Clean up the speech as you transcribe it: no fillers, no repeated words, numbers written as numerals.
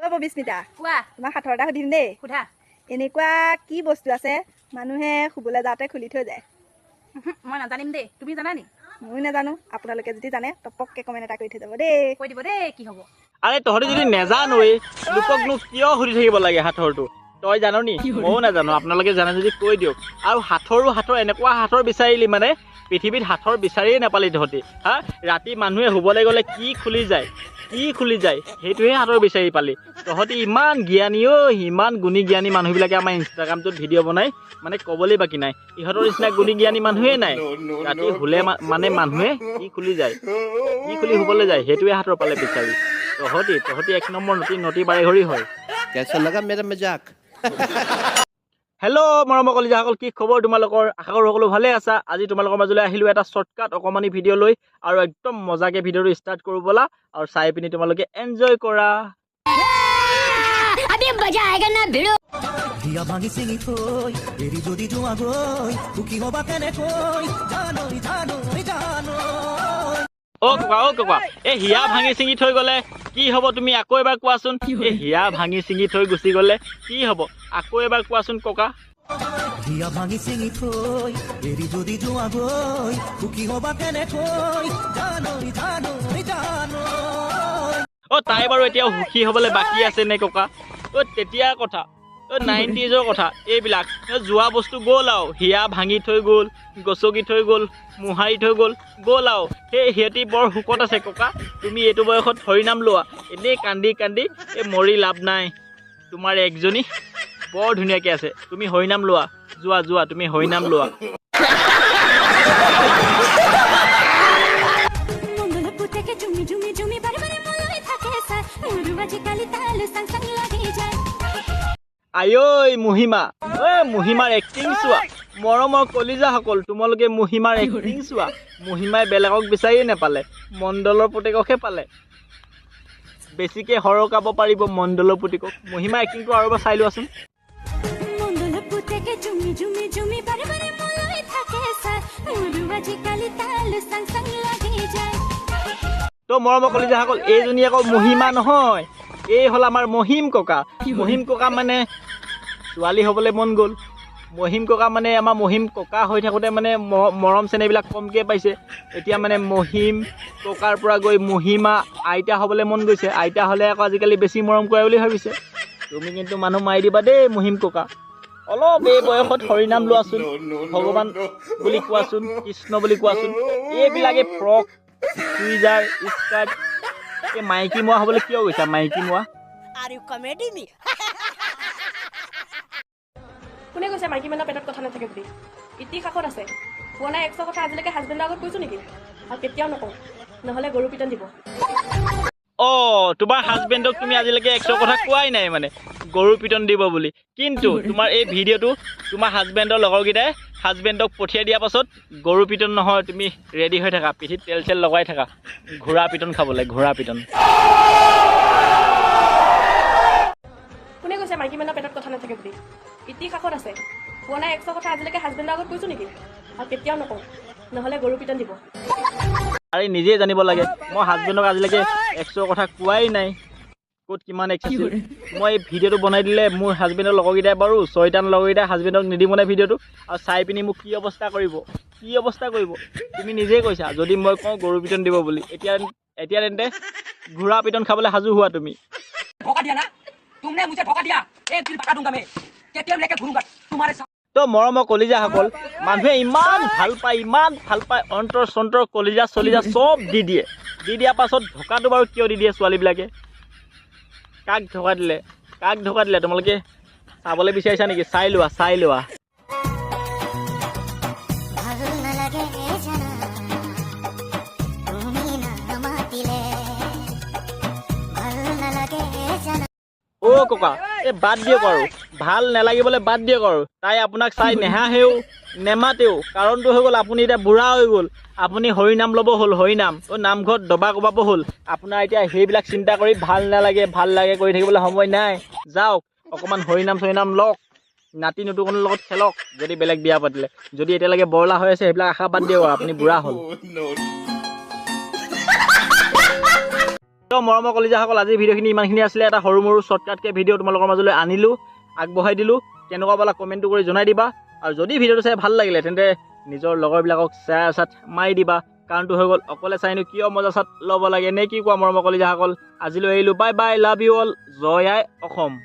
অ' ববিস্মিতা। কোৱা। তোমাক সাঁথৰ এটা সুধিম দেই। সোধা। এনেকুৱা কি বস্তু আছে, মানুহে শুবলৈ যাওঁতে খুলি থৈ যায়? উহু, মই নাজানিম দেই। তুমি জানা নি? ময়ো নাজানো। আপোনালোকে যদি জানে, টপককে কমেণ্ট এটা কৰি থৈ যাব দেই। কৈ দিব দেই, কি হ'ব। আৰে, তহঁতি যদি নেজানোৱেই, লোককনো কিয় সুধি থাকিব লাগে সাঁথৰটো? তই জান নি? ময়ো নাজানো। আপোনালোকে জানে যদি কৈ দিয়ক। আৰু সাঁথৰো সাঁথৰ, এনেকুৱা সাঁথৰ বিচাৰিলি মানে পৃথিৱীত সাঁথৰ বিচাৰিয়ে নাপালি তহঁতি। হা, ৰাতি মানুহে শুবলৈ গ'লে কি খুলি যায়, কি খুলি যায়, সেইটোহে সাঁথৰ বিচাৰি পালি তহঁতি। ইমান জ্ঞানী ঐ, ইমান গুণী জ্ঞানী মানুহবিলাকে আমাৰ ইনষ্টাগ্ৰামটোত ভিডিঅ' বনাই, মানে ক'বলৈ বাকী নাই। ইহঁতৰ নিচিনা গুণী জ্ঞানী মানুহেই নাই। ৰাতি শুলে মানে মানুহে কি খুলি যায়, কি খুলি শুবলৈ যায়, সেইটোৱে সাঁথৰ পালে বিচাৰি তহঁতি। তহঁতি এক নম্বৰ নতি নতি বাৰেঘৰী হয়। कैसा लगा मेरा मजाक? হেল্ল' মৰমৰ কলিজাসকল, কি খবৰ তোমালোকৰ? আশা কৰোঁ সকলো ভালে আছা। আজি তোমালোকৰ মাজলৈ আহিলোঁ এটা শ্বৰ্টকাট অকণমানি ভিডিঅ' লৈ আৰু একদম মজাকে ভিডিঅ'টো ষ্টাৰ্ট কৰোঁ ব'লা আৰু চাই পিনি তোমালোকে এনজয় কৰা। अभी मजा आएगा ना भिड़ू। হিয়া ভাঙি চিঙি থৈ এৰি যদি যোৱাগৈ, সুখী হবা কেনেকৈ জানৈ জানৈ জানৈ। অ' ককা, অ' ককা, এই হিয়া ভাঙি চিঙি থৈ গ'লে কি হ'ব, তুমি আকৌ এবাৰ কোৱাচোন। এই হিয়া ভাঙি চিঙি থৈ গুচি গ'লে কি হ'ব, আকৌ এবাৰ কোৱাচোন ককা। হিয়া ভাঙি চিঙি থৈ এৰি যদি যোৱাগৈ, সুখী হবা কেনেকৈ জানৈ জানৈ জানৈ। অ' তাই বাৰু এতিয়াও সুখী হ'বলৈ বাকী আছে নে ককা? অ' তেতিয়াৰ কথা, অ' 90ৰ কথা এইবিলাক। অ, যোৱা বস্তু গ'ল আৰু। হিয়া ভাঙি থৈ গ'ল, গছকি থৈ গ'ল, মোহাৰি থৈ গ'ল, গ'ল আৰু। সেই সিহঁতি বৰ সুখত আছে ককা। তুমি এইটো বয়সত হৰিনাম লোৱা। এনেই কান্দি কান্দি এই মৰি লাভ নাই। তোমাৰ একজনী বৰ ধুনীয়াকৈ আছে। তুমি হৰিনাম লোৱা, যোৱা যোৱা, তুমি হৰিনাম লোৱা। মণ্ডলৰ পুতেকে জুমি জুমি জুমি বাৰে বাৰে মোলৈ থাকে চাই, মোৰো আজিকালি তালৈ চাং চাং লাগি যায়। আঐ মহিমা, ঐ মহিমাৰ এক্টিং চোৱা। মৰমৰ কলিজাসকল, তোমালোকে মহিমাৰ এক্টিং চোৱা। মহিমাই বেলেগক বিচাৰিয়ে নাপালে, মণ্ডলৰ পুতেককহে পালে। বেছিকে সৰকাব পাৰিব মণ্ডলৰ পুতেকক। মহিমা এক্টিংটো আৰু এবাৰ চাই লোৱাচোন। মণ্ডলৰ পুতেকে জুমি জুমি জুমি বাৰে বাৰে মোলৈ থাকে চাই, মোৰো আজিকালি তালৈ চাং চাং লাগি যায়। তো মৰমৰ কলিজাসকল, এইজনী আকৌ মহিমা নহয়, এই হ'ল আমাৰ মহিম ককা। মহিম ককা মানে ছোৱালী হ'বলৈ মন গ'ল। মহিম ককা মানে আমাৰ মহিম ককা হৈ থাকোঁতে মানে মৰম চেনেহবিলাক কমকৈ পাইছে। এতিয়া মানে মহিম ককাৰ পৰা গৈ মহিমা আইতা হ'বলৈ মন গৈছে। আইতা হ'লে আকৌ আজিকালি বেছি মৰম কৰে বুলি ভাবিছে। তুমি কিন্তু মানুহ মাৰি দিবা দেই মহিম ককা। অলপ এই বয়সত হৰিনাম লোৱাচোন, ভগৱান বুলি কোৱাচোন, কৃষ্ণ বুলি কোৱাচোন। এইবিলাকে ফ্ৰক, চুইজাৰ, স্কাৰ্ট, এই মাইকী মোৱা হ'বলৈ কিয় গৈছা মাইকী মোৱা? Are you comedy me? কোনে কৈছে মাইকী মানুহৰ পেটত কথা নাথাকে বুলি? ইতিহাসত আছে। কোৱা নাই 100 কথা আজিলৈকে হাজবেণ্ডৰ আগত কৈছো নেকি? আৰু কেতিয়াও নকওঁ, নহ'লে গৰু পিটন দিব। অ', তোমাৰ হাজবেণ্ডক তুমি আজিলৈকে 100 কথা কোৱাই নাই মানে গৰু পিটন দিব বুলি। কিন্তু তোমাৰ এই ভিডিঅ'টো তোমাৰ হাজবেণ্ডৰ লগৰকেইটাই হাজবেণ্ডক পঠিয়াই দিয়াৰ পাছত গৰু পিটন নহয়, তুমি ৰেডি হৈ থাকা, পিঠিত তেল চেল লগাই থাকা, ঘোঁৰা পিটন খাবলৈ, ঘোঁৰা পিটন। কোনে কৈছে মাইকী মানুহৰ পেটত কথা নাথাকে বুলি? ইতিহাসত আছে। কোৱা নাই 100 কথা আজিলৈকে হাজবেণ্ডৰ আগত কৈছো নেকি? আৰু কেতিয়াও নকওঁ, নহ'লে গৰু পিটন দিব। আৰে, নিজেই জানিব লাগে, মই হাজবেণ্ডক আজিলৈকে 100 কথা কোৱাই নাই, ক'ত কিমান এক্স আছিল। মই এই ভিডিঅ'টো বনাই দিলে মোৰ হাজবেণ্ডৰ লগৰকেইটাই বাৰু ছয়টান লগৰকেইটাই হাজবেণ্ডক নিদিব নাই ভিডিঅ'টো? আৰু চাই পিনি মোক কি অৱস্থা কৰিব, কি অৱস্থা কৰিব, তুমি নিজেই কৈছা যদি মই কওঁ গৰু পিটন দিব বুলি। এতিয়া তেন্তে ঘোঁৰা পিটন খাবলৈ সাজু হোৱা তুমি। धोखा दिया ना तुमने मुझे, धोखा दिया। एक दिन बता दूंगा मैं, केटीएम लेके घूरूंगा तुम्हारे साथ। তো মৰমৰ কলিজাসকল, মানুহে ইমান ভাল পায়, ইমান ভাল পায়, অন্তৰ চন্তৰ কলিজা চলিজা চব দি দিয়ে। দি দিয়াৰ পাছত ধোকাটো বাৰু কিয় দি দিয়ে ছোৱালীবিলাকে? কাক ধোকা দিলে, কাক ধোকা দিলে, তোমালোকে চাবলৈ বিচাৰিছা নেকি? চাই লোৱা, চাই লোৱা। ভাল নালাগে জানা তুমি নামাতিলে, ভাল নালাগে জানা। অ' ককা, এই বাদ দিয়ক আৰু, ভাল নালাগিবলৈ বাদ দিয়ক আৰু। তাই আপোনাক চাই নেহাহেও, নেমাতেও। কাৰণটো হৈ গ'ল, আপুনি এতিয়া বুঢ়া হৈ গ'ল। আপুনি হৰিনাম ল'ব হ'ল, হৰিনাম, অ' নামঘৰত দবা কোবাব হ'ল। আপোনাৰ এতিয়া সেইবিলাক চিন্তা কৰি ভাল নালাগে ভাল লাগে কৰি থাকিবলৈ সময় নাই। যাওক, অকণমান হৰিনাম চৰিনাম লওক, নাতি নতুনৰ লগত খেলক। যদি বেলেগ বিয়া পাতিলে, যদি এতিয়ালৈকে বৰলা হৈ আছে, সেইবিলাক আশা বাদ দিয়ক আৰু, আপুনি বুঢ়া হ'ল। তো তো মৰমৰ কলিজাসকল, আজিৰ ভিডিঅ'খিনি ইমানখিনি আছিলে। এটা সৰু মৰু শ্বৰ্টকাটকৈ ভিডিঅ' তোমালোকৰ মাজলৈ আনিলোঁ, আগবঢ়াই দিলোঁ। কেনেকুৱা পালা কমেণ্টটো কৰি জনাই দিবা। আৰু যদি ভিডিঅ'টো চাই ভাল লাগিলে, তেন্তে নিজৰ লগৰবিলাকক শ্বেয়াৰ চাত মাৰি দিবা। কাৰণটো হৈ গ'ল, অকলে চাইনো কিয় মজা চাত ল'ব লাগে, নে কি কোৱা মৰমৰ কলিজাসকল? আজিলৈ এৰিলোঁ, bye bye, love you all, Joy I Assam.